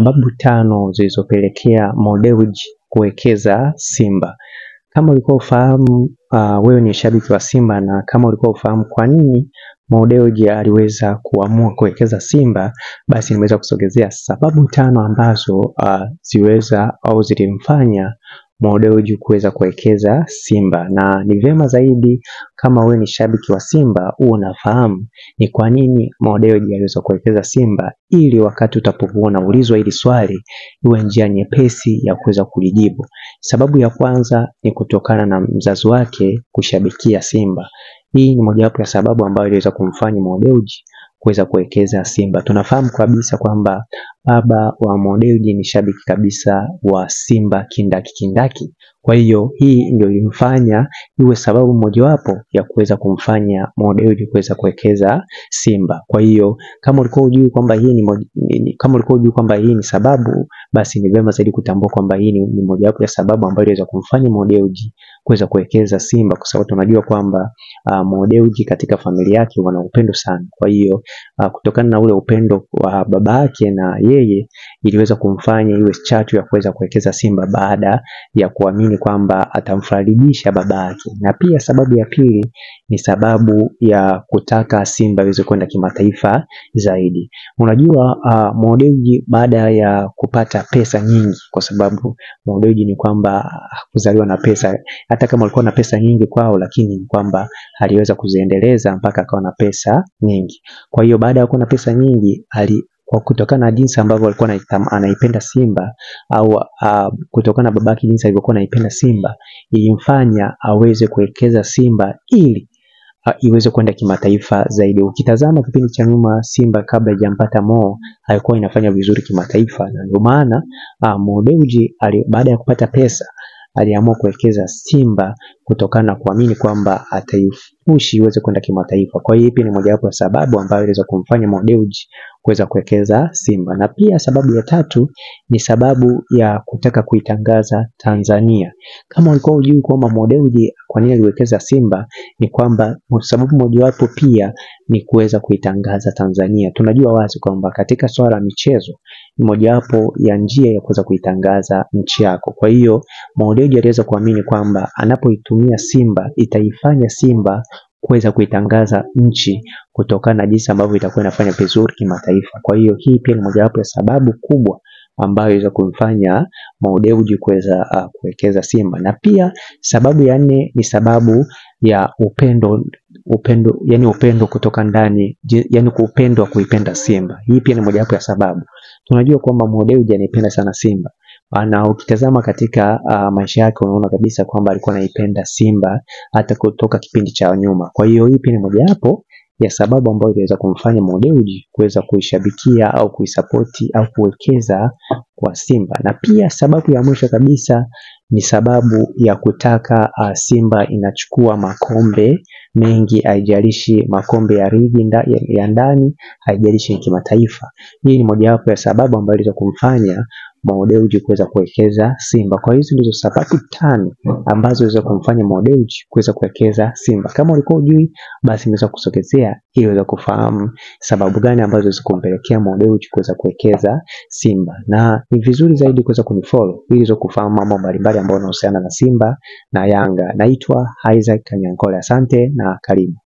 Sababu tano zilizopelekea Mo Dewji kuwekeza Simba. Kama ulikuwa ufahamu wewe ni shabiki wa Simba na kama ulikuwa ufahamu kwa nini Mo Dewji aliweza kuamua kuwekeza Simba, basi nimeweza kusogezea sababu tano ambazo ziweza au zilimfanya Mo Dewji kuweza kuwekeza Simba. Na ni vyema zaidi kama wewe ni shabiki wa Simba uwe unafahamu ni kwa nini Mo Dewji aliweza kuwekeza Simba, ili wakati utapokuwa unaulizwa hili swali iwe njia nyepesi ya kuweza kulijibu. Sababu ya kwanza ni kutokana na mzazi wake kushabikia Simba. Hii ni mojawapo ya sababu ambayo iliweza kumfanya Mo Dewji kuweza kuwekeza Simba. Tunafahamu kabisa kwamba baba wa Mo Dewji ni shabiki kabisa wa Simba kindaki kindaki. Kwa hiyo hii ndio ilimfanya iwe sababu mojawapo ya kuweza kumfanya Mo Dewji kuweza kuwekeza Simba. Kwa hiyo kama ulikuwa hujui kwamba hii ni kama ulikuwa hujui kwamba hii ni sababu, basi ni vyema zaidi kutambua kwamba hii ni mojawapo ya sababu ambayo iliweza kumfanya Mo Dewji kuweza kuwekeza Simba, kwa sababu tunajua kwamba Mo Dewji katika familia yake wana upendo sana. Kwa hiyo kutokana na ule upendo wa baba yake na yeye, iliweza kumfanya iwe chachu ya kuweza kuwekeza Simba baada ya kuamini kwamba atamfarijisha baba yake. Na pia sababu ya pili ni sababu ya kutaka Simba iweze kwenda kimataifa zaidi. Unajua Mo Dewji baada ya kupata pesa nyingi, kwa sababu Mo Dewji ni kwamba hakuzaliwa na pesa, hata kama alikuwa na pesa nyingi kwao, lakini ni kwamba aliweza kuziendeleza mpaka akawa na pesa nyingi. Kwa hiyo baada ya kuwa na pesa nyingi kwa kutokana na jinsi ambavyo alikuwa anaipenda Simba au kutokana na babake jinsi alivyokuwa anaipenda Simba, ilimfanya aweze kuwekeza Simba ili iweze kwenda kimataifa zaidi. Ukitazama kipindi cha nyuma, Simba kabla hajampata Mo haikuwa inafanya vizuri kimataifa, na ndio maana Mo Dewji baada ya kupata pesa aliamua kuwekeza Simba kutokana na kuamini kwamba ataifushi iweze kwenda kimataifa. Kwa hiyo hii ni mojawapo ya sababu ambayo iliweza kumfanya Mo Dewji kuweza kuwekeza Simba. Na pia sababu ya tatu ni sababu ya kutaka kuitangaza Tanzania. Kama ulikuwa hujui kwamba Mo Dewji kwa nini aliwekeza Simba, ni kwamba sababu mojawapo pia ni kuweza kuitangaza Tanzania. Tunajua wazi kwamba katika swala la michezo ni mojawapo ya njia ya kuweza kuitangaza nchi yako. Kwa hiyo Mo Dewji aliweza kuamini kwamba anapoitumia Simba itaifanya Simba kuweza kuitangaza nchi kutokana na jinsi ambavyo itakuwa inafanya vizuri kimataifa. Kwa hiyo hii pia ni mojawapo ya sababu kubwa ambayo iliweza kumfanya Mo Dewji kuweza kuwekeza Simba. Na pia sababu ya nne ni sababu ya upendo, upendo yani upendo kutoka ndani, yani upendo wa kuipenda Simba. Hii pia ni mojawapo ya sababu. Tunajua kwamba Mo Dewji anaipenda sana Simba. Na ukitazama katika maisha yake unaona kabisa kwamba alikuwa anaipenda Simba hata kutoka kipindi cha nyuma. Kwa hiyo hii pia ni mojawapo ya sababu ambayo iliweza kumfanya Mo Dewji kuweza kuishabikia au kuisapoti au kuwekeza kwa Simba. Na pia sababu ya mwisho kabisa ni sababu ya kutaka Simba inachukua makombe mengi, haijalishi makombe ya ligi ya ndani, haijalishi kimataifa. Hii ni mojawapo ya sababu ambayo iliweza kumfanya Mo Dewji kuweza kuwekeza Simba. Kwa hizo ndizo sababu tano ambazo ziliweza kumfanya Mo Dewji kuweza kuwekeza Simba. Kama ulikuwa hujui, basi nimeweza kusogezea ili uweze kufahamu sababu gani ambazo zilikumpelekea Mo Dewji kuweza kuwekeza Simba. Na ni vizuri zaidi kuweza kunifollow ili uweze kufahamu mambo mbalimbali ambayo yanahusiana na Simba na Yanga. Naitwa Isaac Kanyankole, asante na karibu.